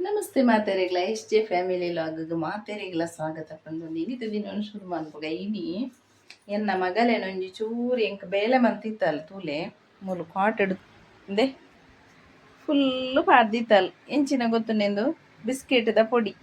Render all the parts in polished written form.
ನಮಸ್ತೆ ಮಾತೆರೆಗ್ಲ, S J family vlog ಮಾತೆರೆಗ್ಲ ಸ್ವಾಗತ ಪಂದೊಂದು ಇನಿತ ದಿನ ಶುರು ಮನ್ಪುಗ. ಇನಿ ಎನ್ನ ಮಗಲೇನೊಂಜಿ ಚೂರು ಎಂಕ್ ಬೇಲೆ ಮಂತಿತ್ತಲ್. ತೂಲೆ, ಮೂಲು ಕಾಟೆಡ್ ಇಂದೆ ಫುಲ್ಲು ಪಾಡ್ದಿತ್ತಲ್. ಎಂಚಿನ ಗೊತ್ತುಂಡೆಂದು? ಬಿಸ್ಕೆಟ್ದ ಪೊಡಿ.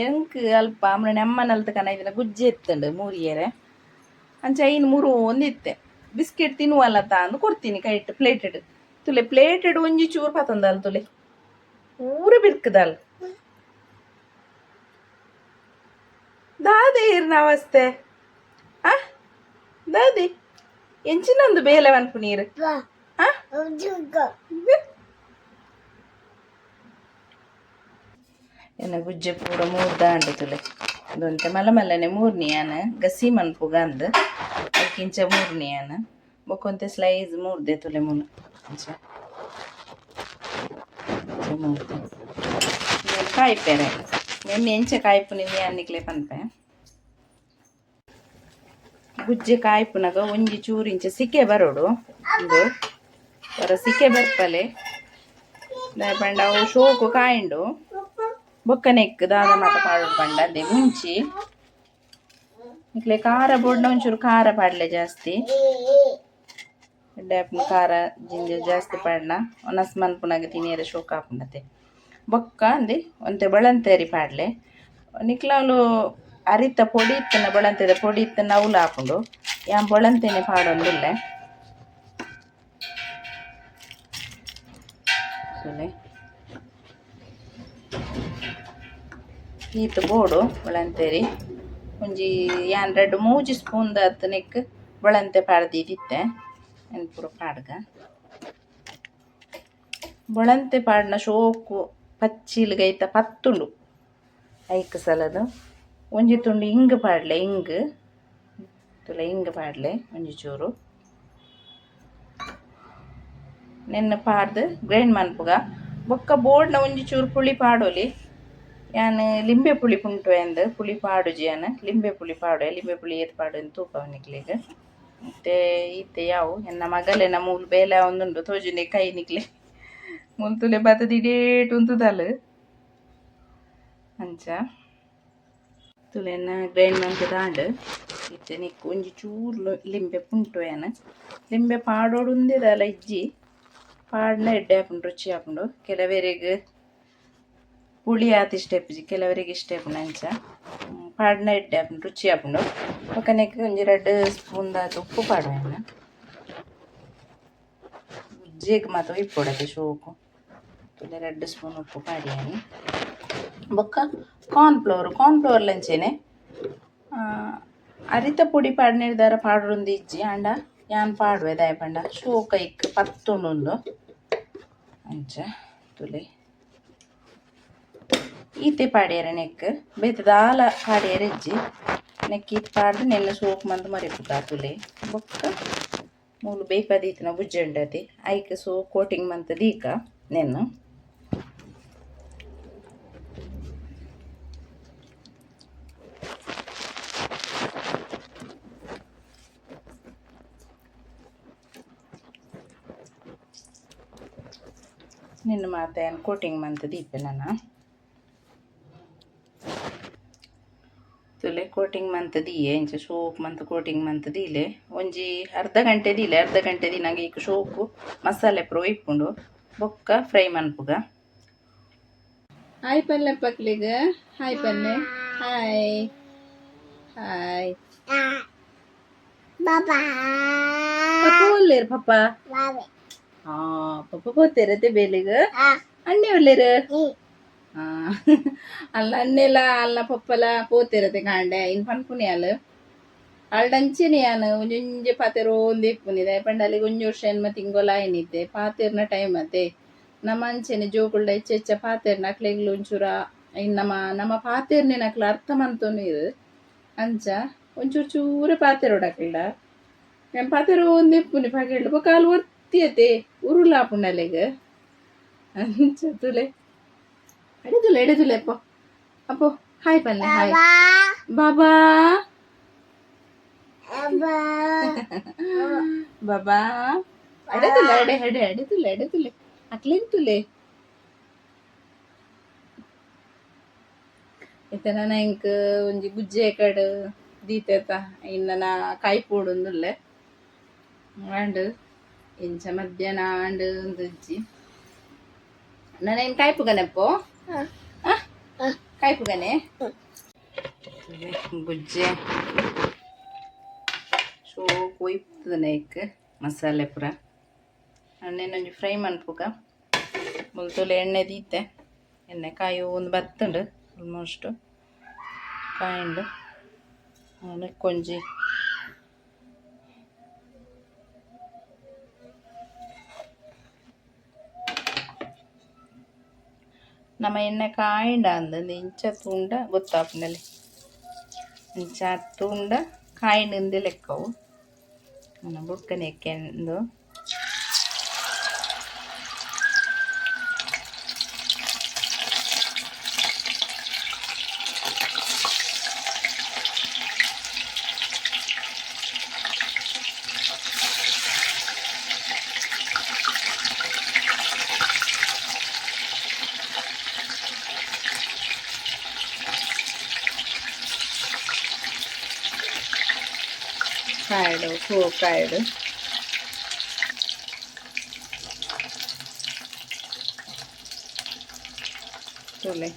ಎಂಕ್ ಅಲ್ಪ ಅಮ್ಮನ ಅಮ್ಮನಲ್ತ ಕನ ಇದನ್ನ ಗುಜ್ಜೆ ಎತ್ತಂಡು ಮೂರಿಯರೆ. ಅಂಚ ಐನ್ ಮೂರು ಒಂದಿತ್ತೆ. ಬಿಸ್ಕೆಟ್ ತಿನ್ನುವಲ್ಲ ತಾ ಅಂದು ಕೊಡ್ತೀನಿ ಕೈಟ್ ಪ್ಲೇಟೆಡ್. ತುಲೆ, ಪ್ಲೇಟೆಡ್ ಒಂಜಿ ಚೂರು ಪತೊಂದಲ್. ತುಲೆ, ಪೂರ ಬಿರ್ಕದಲ್. ದಾದೆ ಇರ್ನ ಅವಸ್ಥೆ? ಆ ದಾದೆ, ಎಂಚಿನೊಂದು ಬೇಲೆ ಮನ್ಪು ನೀರು? ಆ ಎನ್ನ ಗುಜ್ಜೆ ಪೂರ ಮೂರ್ದಾಂಡು. ತುಲೆ, ಅದೊಂತೆ ಮಲ್ಲ ಮಲ್ಲನೆ ಮೂರ್ನಿಯಾನ ಗಸಿ ಮನ್ಪುಗ ಅಂದ್ ಅಕ್ಕಿಂಚ ಮೂರ್ನಿಯಾನ. ಬೊಕ್ಕೊಂತೆ ಸ್ಲೈಸ್ ಮೂರ್ದೆ. ತುಲೆ, ಮುನು ಅಂಚ ಮೂರ್ದೆ. ಕಾಯ್ಪೆರೆ ನೆನ್ನೆ ಎಂಚ ಕಾಯ್ಪುನಿ ಅನ್ನಿಕ್ಲೆ ಪನ್ಪೆ. ಗುಜ್ಜೆ ಕಾಯ್ಪುನಗ ಒಂಜಿ ಚೂರು ಇಂಚ ಸಿಕೆ ಬರೋಡು. ಇಂದು ಹೊರ ಸಿಕೆ ಬರ್ಪಲೆ ದಾಯೆ ಪಂಡ ಅವು ಶೋಕು ಕಾಯಿಂಡು. ಬೊಕ್ಕ ನೆಕ್ ದಾದ ಮಾತ ಪಾಡೋಡು ಪಂಡ, ಅದೇ ಮುಂಚಿ ನಿಕ್ಲೆ ಖಾರ ಬೋಡ್ನ ಒಂಚೂರು ಖಾರ ಪಾಡ್ಲೆ ಜಾಸ್ತಿ. ಎಡ್ಡೆ ಆಪುಂಡು ಖಾರ ಜಿಂಜ ಜಾಸ್ತಿ ಪಾಡ್ನ. ಒನಸ್ ಮನ್ಪುನಗ ತಿನಿಯರೆ ಶೋಕ ಆಪುಂಡತೆ. ಬೊಕ್ಕ ಅಂದೆ ಒಂತೆ ಬೊಳಂತೆರಿ ಪಾಡ್ಲೆ. ನಿಕ್ಲಾಲು ಅರಿತ ಪೊಡಿ ಇತ್ತನ, ಬೊಳಂತೆದ ಪೊಡಿ ಇತ್ತನ ಅವುಲು ಆಪುಂಡು. ಯಾನ್ ಬೊಳಂತೆನೆ ಪಾಡೊಂದುಲ್ಲೆ. ಸೊಲೆ, ಈತ್ ಬೋಡು ಬೊಳಂತೆರಿ. ಒಂಜಿ ಯಾನ್ ರಡ್ಡ್ ಮೂಜಿ ಸ್ಪೂನ್ ದಾತ್ ನೆಕ್ ಬೊಳಂತೆ ಪಾಡ್ದಿತ್ತಿತ್ತೆ. ಎನ್ ಪೂರ ಪಾಡ್ಗ. ಬೊಳಂತೆ ಪಾಡ್ನ ಶೋಕು ಪಚ್ಚಿಲ್ ಐತ ಪತ್ತುಂಡು. ಐಕ್ ಸಲದ ಒಂಜಿ ತುಂಡು ಇಂಗ್ ಪಾಡ್ಲೆ. ಇಂಗ್ ತುಲೆ, ಇಂಗ್ ಪಾಡ್ಲೆ ಒಂಜಿ ಚೂರು. ನೆನ್ನ ಪಾಡ್ದು ಗ್ರೈಂಡ್ ಮನ್ಪುಗ. ಬೊಕ್ಕ ಬೋಡ್ನ ಒಂಜಿ ಚೂರು ಪುಳಿ ಪಾಡೊಲಿ. ಯಾನ್ ಲಿಂಬೆ ಪುಳಿ ಪುಂಟು ಎಂದ್ ಪುಳಿ ಪಾಡುಜಿ. ಯಾನ್ ಲಿಂಬೆ ಪುಳಿ ಪಾಡುವೆ. ಲಿಂಬೆ ಪುಳಿ ಏತ್ ಪಾಡುವೆ ತೂಪ ನಿಕ್ಲೆಗ್. ಮತ್ತೆ ಈತೆ ಯಾವು. ಎನ್ನ ಮಗಲೆನ ಮೂಲು ಬೇಲೆ ಒಂದುಂಡು, ತೋಜುಂಡೆ ಕೈ ನಿಕ್ಲೆ. ಮೂಲು ತುಲೆ, ಬತ್ತದ ಇಡೇಟ್ ಉಂತುದಲ್. ಅಂಚ ತುಲೆನ ಗ್ರೈಂಡ್ ಮಂತುದಾಂಡ್. ಇತ್ತೆ ನಿಕ್ ಒಂಜಿ ಚೂರು ಲಿಂಬೆ ಪುಂಟು. ಯಾನ್ ಲಿಂಬೆ ಪಾಡೋಡು ಉಂದೆದಾಲ ಇಜ್ಜಿ, ಪಾಡ್ನ ಎಡ್ಡೆ ಆಪುಂಡು, ರುಚಿ ಆಪುಂಡು. ಕೆಲವೆರೆಗ್ ಪುಳಿ ಆತ್ ಇಷ್ಟ ಇಪ್ಪುಜಿ, ಕೆಲವರಿಗೆ ಇಷ್ಟ ಇಪ್ಪುಂಡು. ಅಂಚ ಪಾಡ್ನ ಎಡ್ಡೆ ಆಪುಂಡು, ರುಚಿ ಆಪುಂಡು. ಬೊಕ್ಕ ನೆಕ್ ಒಂಜಿ ರಡ್ಡ್ ಸ್ಪೂನ್ ದಾತ್ ಉಪ್ಪು ಪಾಡುವೆ. ಗುಜ್ಜೆಗ್ ಮಾತ ಇಪ್ಪೊಡತೆ ಶೋಕು. ತುಲೆ, ರಡ್ಡ್ ಸ್ಪೂನ್ ಉಪ್ಪು ಪಾಡಿಯಾನಿ. ಬೊಕ್ಕ ಕಾರ್ನ್ ಫ್ಲೋರ್. ಕಾರ್ನ್ ಫ್ಲೋರ್ ಅಂಚೆನೆ ಅರಿತ ಪೊಡಿ ಪಾಡ್ನೆರ್ದಾರ ಪಾಡೊಂದು ಇಜ್ಜಿ. ಆಂಡ ಯಾನ್ ಪಾಡುವೆ, ದಾಯೆ ಪಂಡ ಶೋಕ ಐಕ್ ಪತ್ತುಂಡು. ಅಂಚ ತುಲೆ, ಈತೆ ಪಾಡ್ಯರೆ. ನೆಕ್ ಬೇತೆ ದಾಲ ಪಾಡ್ಯರೆ ಇಜ್ಜಿ. ನೆಕ್ ಈತ್ ಪಾಡ್ದು ನೆನ್ನ ಸೋಕು ಮಂತ್ ಮರಿಪುಗ. ತುಲೆ, ಬೊಕ್ಕ ಮೂಲು ಬೇಯ್ಪದೀತಿನ ಗುಜ್ಜೆ ಉಂಡತಿ, ಐಕ್ ಸೋ ಕೋಟಿಂಗ್ ಮಂತ್ ದೀಕ. ನೆನ್ನು ನಿನ್ನ ಮಾತ ಕೋಟಿಂಗ್ ಮಂತ್ ದೀಪೆ ನನ. ತುಲೆ, ಕೋಟಿಂಗ್ ಮಂತ್ ದೀಯೆ. ಇಂಚ ಶೋಕ್ ಮಂತ್ ಕೋಟಿಂಗ್ ಮಂತ್ ದೀಲೆ. ಒಂಜಿ ಅರ್ಧ ಗಂಟೆ ದೀಲೆ. ಅರ್ಧ ಗಂಟೆ ದಿನಾಗ ಈಕ್ ಶೋಕು ಮಸಾಲೆ ಪೂರ ಇಪ್ಪುಂಡು. ಬೊಕ್ಕ ಫ್ರೈ ಮನ್ಪುಗ. ಹಾಯ್ ಪಲ್ಲೆ ಪಕ್ಲಿಗ. ಹಾಯ್ ಪಲ್ಲೆ. Hi hi. ಪಪ್ಪ ಒಲ್ಲೇರು? ಪಪ್ಪ, ಹಾ, ಪಪ್ಪ ಪೋತೇರತೆ ಬೇಲಿಗ. ಅಣ್ಣೆ ಒಲ್ಲೇರು? ಅಲ್ಲ, ಅಣ್ಣೆಲ ಅಲ್ಲ ಪಪ್ಪಲ ಪೋತಿರತೆ ಕಾಂಡೆ. ಇನ್ ಪನ್ಪುನಿ ಅಲ್ ಅಲ್ಡಂಚೆನೆ. ಯಾನ್ ಒಂಜೊಂಜೆ ಪಾತೆರೋಂದು ಇಪ್ಪುನಿ. ದಾಯೆ ಪಂಡ ಅಲ್ಲಿಗೆ ಒಂಜಿ ವರ್ಷ ಎನ್ಮ ತಿಂಗೊಲು ಆಯ್ನಿತ್ತೆ. ಪಾತೆರ್ನ ಟೈಮ್ ಅತೆ. ನಮ್ಮ ಅಂಚೆನೆ ಜೋಕುಲ್ಡ ಹೆಚ್ಚ ಹೆಚ್ಚ ಪಾತೆರ್ನ ಅಕ್ಲೆಗ್ಲ ಒಂಚೂರ ಇನ್ ನಮ್ಮ ನಮ್ಮ ಪಾತೆರ್ನೆ ಅಕ್ಲು ಅರ್ಥ ಮಂತೊನೀರು. ಅಂಚ ಒಂಚೂರು ಚೂರೆ ಪಾತೆರೋಡು ಅಕ್ಲ್ಡ. ಯಾನ್ ಪಾತೆರೋಂದು ಇಪ್ಪುನಿ ಪಗೆಲ್ಡ್. ಬೊಕ ಅಲ್ ಒರ್ತಿ ಅತೆ ಉರುಲಾಪುಂಡು ಅಲೆಗ್. ಅಂಚ ತುಲೆ, ಎಡೆ ತುಲೆ, ಎಡೆ ತುಲೆ. ಅಪ್ಪೋ ಅಪ್ಪೋ, ಹಾಯ್ ಪನ್ಲೆ. ಹಾಯ್ ಬಾಬಾ, ಬಾಬಾ. ಎಡೆ ತುಲೆ, ಎಡೆ ಎಡೆ ಎಡೆ ತುಲೆ, ಎಡೆ ತುಲೆ. ಅಕ್ಲೆಗ್ ತುಲೆ. ಇತ್ತೆ ನನ ಎಂಕ್ ಒಂಜಿ ಗುಜ್ಜೆ ಕಡ್ ದೀತೆತ ಐನ್ ನನ ಕಾಯ್ಪೊಡುಂದುಲ್ಲೆ ಆಂಡ್ ಇಂಚ ಮಧ್ಯಾಹ್ನ ಆಂಡ್ ಉಂದಿಜ್ಜಿ ನನ ಏನ್ ಕಾಯ್ಪುಗನೆಪ್ಪೋ ಕಾಯ್ಪುಗನೆ ಗುಜ್ಜೆ ಶೋಕು ಒಯ್ತದನೆ ಇಕ್ ಮಸಾಲೆ ಪೂರ. ಎಣ್ಣೆನೊಂಜಿ ಫ್ರೈ ಮನ್ಪುಗ. ಮುಲ್ತೊಲೆ ಎಣ್ಣೆ ದೀತೆ, ಎಣ್ಣೆ ಕಾಯಿ ಒಂದು ಬತ್ತುಂಡು, ಆಲ್ಮೋಸ್ಟ್ ಕಾಯಿಂಡು. ಕೊಂಜಿ ನಮ್ಮ ಎಣ್ಣೆ ಕಾಯಿಂಡ ಅಂದ್ ಇಂಚ ತೂಂಡ ಗೊತ್ತಾಪುಂಡಲೆ, ಇಂಚ ತೂಂಡ ಕಾಯಿಂಡು ಲೆಕ್ಕವು. ನನ್ನ ಬುಡ್ಕನೆ ಎಕ್ಕೆಂದು ಕಾಯ್ಡು ಕಾಯ್ಡು. ತೂಲೆ,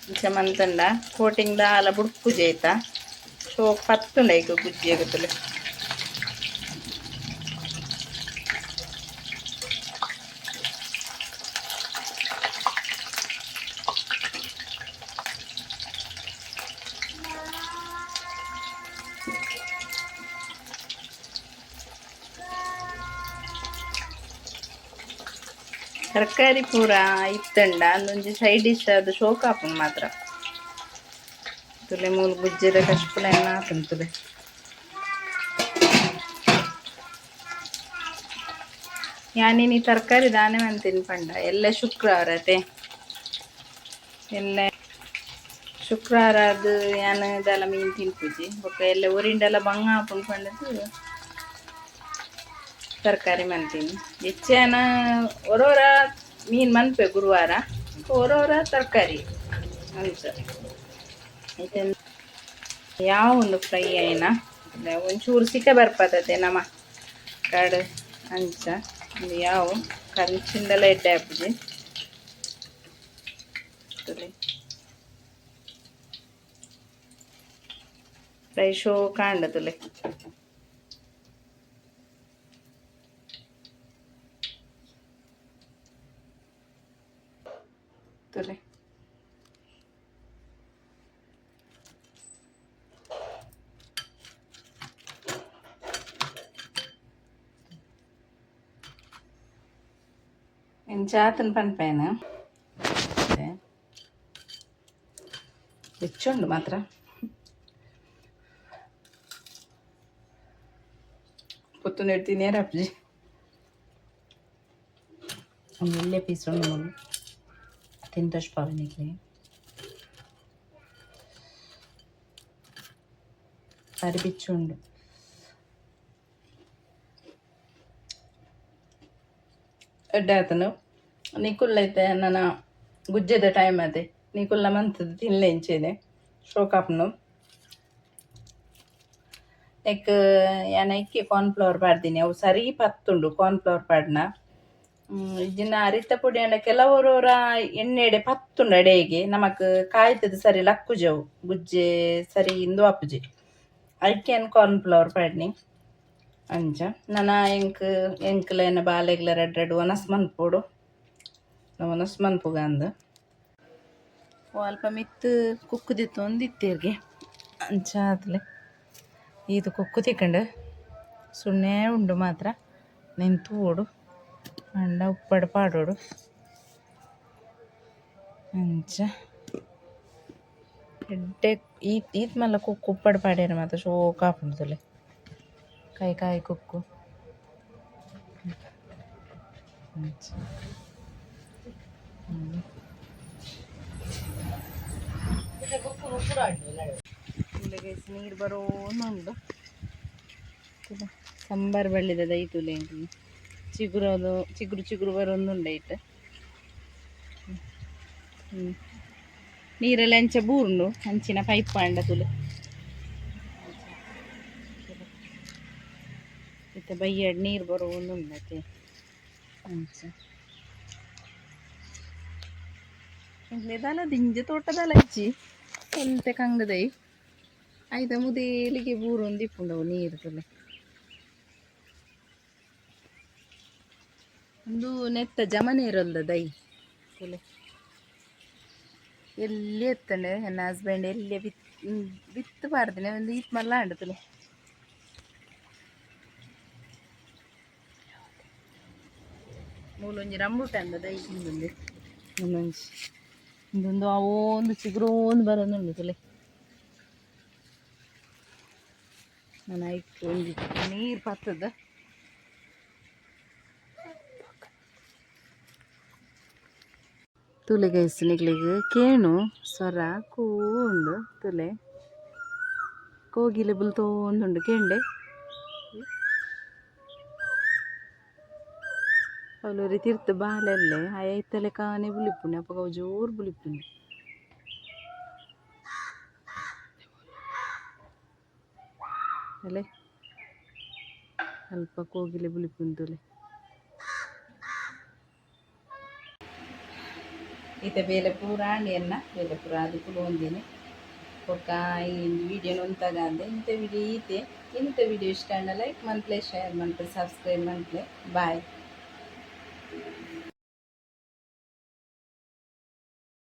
ಇಂಚ ಮಂತಂಡ ಕೋಟಿಂಗ್ ದಾಲ ಬುಡ್ಪುಜಿ ಐತ. ಶೋಕ್ ಪತ್ತುಂಡ ಐಕ್ ಗುಜ್ಜೆಗ್ ತೂಲೆ. ತರಕಾರಿ ಪೂರ ಇತ್ತಂಡ ಅಂದೊಂಜಿ ಸೈಡ್ ಡಿಶ್ ಅದು ಶೋಕ್ ಆಪುಂಡು ಮಾತ್ರ. ತುಲೆ, ಮೂಲು ಗುಜ್ಜೆದ ಕಶ್ಪುಲ ಎನ್ನ ಆಪುಂಡು ತುಲೆ. ಯಾನಿನಿ ತರಕಾರಿ ದಾನೆ ಮಂತಿನಿ ಪಂಡ, ಎಲ್ಲ ಶುಕ್ರವಾರ ಅತೆ, ಎಲ್ಲ ಶುಕ್ರವಾರ ಅದು ಯಾನ್ ದಾಲ ಮೀನ್ ತಿನ್ಪುಜಿ. ಬೊಕ್ಕ ಎಲ್ಲ ಒರಿಂಡಲ ಬಂಗ ಆಪುಂಡು ಪಂಡದು ತರಕಾರಿ ಮಂತೀನಿ. ಹೆಚ್ಚಾನ ಒರೋರ ಮೀನು ಮನ್ಪೆ ಗುರುವಾರ, ಒರೋರ ತರಕಾರಿ ಅಂಚ. ಐತೆ ಯಾವ ಒಂದು ಫ್ರೈ ಆಯ್ನ ಒಂಚೂರು ಸಿಕ್ಕ ಬರ್ಪತತೆ ನಮ್ಮ ಕಾಡು ಅಂಚ. ಒಂದು ಯಾವ ಕಂಚಿಂದಲ ಎಡ್ಡೆ ಆಪುಜಿ ತುಲೆ. ಫ್ರೈ ಶೋ ಕಾಂಡ ತುಲೆ. ತುಲೆ, ಎಂಚ ಆತನ ಪನ್ಪೇನ ಹೆಚ್ಚುಂಡು ಮಾತ್ರ. ಪೊತ್ತು ನೆಡ್ತೀನಿ ಅಪ್ಜಿ. ಒಂದು ಎಲ್ಲೇ ಪೀಸ್ ಉಂಡು ಮುಳ್ಳು ತಿಂತೋಜ್ ಪಾವಿನಿಕ್ಲೆ ಬಾರಿ ಬಿಚ್ಚು ಉಂಡು. ಎಡ್ಡೆ ಆತನು. ನಿಕುಲ್ಲ ಐತೆ ನನ್ನ ಗುಜ್ಜೆದ ಟೈಮ್ ಅದೇ ನಿಕುಲ್ಲ ಮಂತದ ತಿನ್ಲೆ ಇಂಚೆನೆ ಶೋಕ್ ಆಪುಂಡು. ನೆಕ್ ಯಾನ್ ಐಕೆ ಕಾರ್ನ್ಫ್ಲವರ್ ಪಾಡ್ದಿನಿ, ಅವು ಸರಿ ಪತ್ತುಂಡು ಕಾರ್ನ್ಫ್ಲವರ್ ಪಾಡ್ನ. ಇಜ್ಜಿನ ಅರಿತ ಪೊಡಿ ಅಂಡ ಕೆಲವೊರೊರ ಎಣ್ಣೆಡೆ ಪತ್ತುಂಡು ಅಡೆಗೆ ನಮಕ್ ಕಾಯ್ತದ ಸರಿ ಲಕ್ಕುಜವು, ಗುಜ್ಜೆ ಸರಿ ಇಂದು ಆಪುಜಿ. ಐಕೆ ಯಾನ್ ಕಾರ್ನ್ಫ್ಲವರ್ ಪಾಡ್ನಿ ಅಂಚ. ನನ ಎಂಕ್ ಎಂಕ್ಲೆನ ಬಾಲೆಗ್ಲ ರಡ್ಡ್ ರಡ್ಡ್ ವನಸ್ ಮನ್ಪೊಡು, ವನಸ್ ಮನ್ಪುಗ ಅಂದ್. ಅಲ್ಪ ಮಿತ್ತ್ ಕುಕ್ಕುದಿತ್ತೊಂದಿತ್ತೆರ್ಗೆ ಅಂಚ ಆತ್ಲೆ. ಈತ್ ಕುಕ್ಕು ತಿಕ್ಕಂಡು ಸುಣ್ಣೆ ಉಂಡು ಮಾತ್ರ ನೆನ್ ತೂವೊಡು. ಅಂಡ ಉಪ್ಪಡ್ ಪಾಡೊಡು ಅಂಚ. ಎಡ್ಡೆ ಈತ್ ಈತ್ ಮಲ್ಲ ಕುಕ್ಕು ಉಪ್ಪಡ್ ಪಾಡ್ಯೆರ್ ಮಾತ ಶೋಕು ಆಪುಂಡು ತೂಲೆ. ಕಾಯಿ ಕಾಯಿ ಕುಕ್ಕು ಅಂಚ. ನೀರು ಬರೋನುಂಡು. ಸಾಂಬಾರ್ ಬಳ್ಳಿದ ದೈ ತೂಲೆ, ಚಿಗುರದು ಚಿಗುರು ಚಿಗುರು ಬರೋಂದುಂಡು ಐಟ್. ನೀರೆಲ್ಲ ಅಂಚ ಬೂರುಂಡು ಅಂಚಿನ ಪೈಪ್ ಆಂಡ ತುಲೆ ಇತ್ತೆ ಬಯ್ಯಡ್ ನೀರು ಬರುವುಂದುಂಡತೆ ಅಂಚ ಎಂಕ್ಲೆ ದಿಂಜ ತೋಟದಲ ಇಜ್ಜಿ ಒಂತೆ ಕಂಗದೈ ಐತ ಮುದೇಲಿಗೆ ಬೂರೊಂದಿಪ್ಪುಂಡವು ನೀರು ತುಲೆ ಒಂದು ನೆತ್ತ ಜಮನೀರಲ್ದ ದೈ ತುಲೆ ಎಲ್ಲಿ ಎತ್ತಂಡೆ ನನ್ನ ಹಸ್ಬೆಂಡ್ ಎಲ್ಲಿ ಬಿತ್ ಬಿತ್ತು ಪಾಡ್ದಿನ ಒಂದು ಈತ್ ಮಲ್ಲ ಅಂಡು ತುಲೆ ಮೂಲೊಂಜಿ ರಂಬುಟಂದ ದೈ ತಿಂದುಂದು ಒಂದೊಂಜಿ ಇಂದೊಂದು ಅವೊಂದು ಚಿಗುರೊಂದು ಬರೋದುಂಡು ತುಲೆ ನಾನು ಐಕ್ ಒಂಜಿ ನೀರು ಪತ್ತದ ತುಲೆ ಗೈಸ್ ನಿಕ್ಲೆಗ್ ಕೇಣು ಸ್ವರ ಕೂಂಡು ತುಲೆ ಕೋಗಿಲೆ ಬುಲ್ತೋಂದುಂಡು ಕೇಂಡೆ ಅವಲೊರಿ ತಿರ್ತು ಬಾಲೆಲ್ಲೆ ಆಯ ಇತ್ತಲೆ ಕಾನೆ ಬುಲಿಪುಂಡು ಅಪಗ ಅವು ಜೋರು ಬುಲಿಪುಂಡು ಅಲೆ ಅಲ್ಪ ಕೋಗಿಲೆ ಬುಲಿಪುಂಡು ತುಲೆ ಇತ್ತೆ ಬೇಲೆ ಪೂರ ಆಂಡ್ ಬೇಲೆ ಪೂರ ಅದು ಕುಲೊಂದಿನಿ ಬೊಕ್ಕ ಈ ವಿಡಿಯೋ ಉಂತಾಗಂದೆ ಇಂಥ ವಿಡಿಯೋ ಈತೆ. ಇಂಥ ವಿಡಿಯೋ ಇಷ್ಟ ಆಂಡ ಲೈಕ್ ಮನ್ಪ್ಲೆ, ಶೇರ್ ಮನ್ಪ್ಲೆ, ಸಬ್ಸ್ಕ್ರೈಬ್ ಮನ್ಪ್ಲೆ. ಬಾಯ್.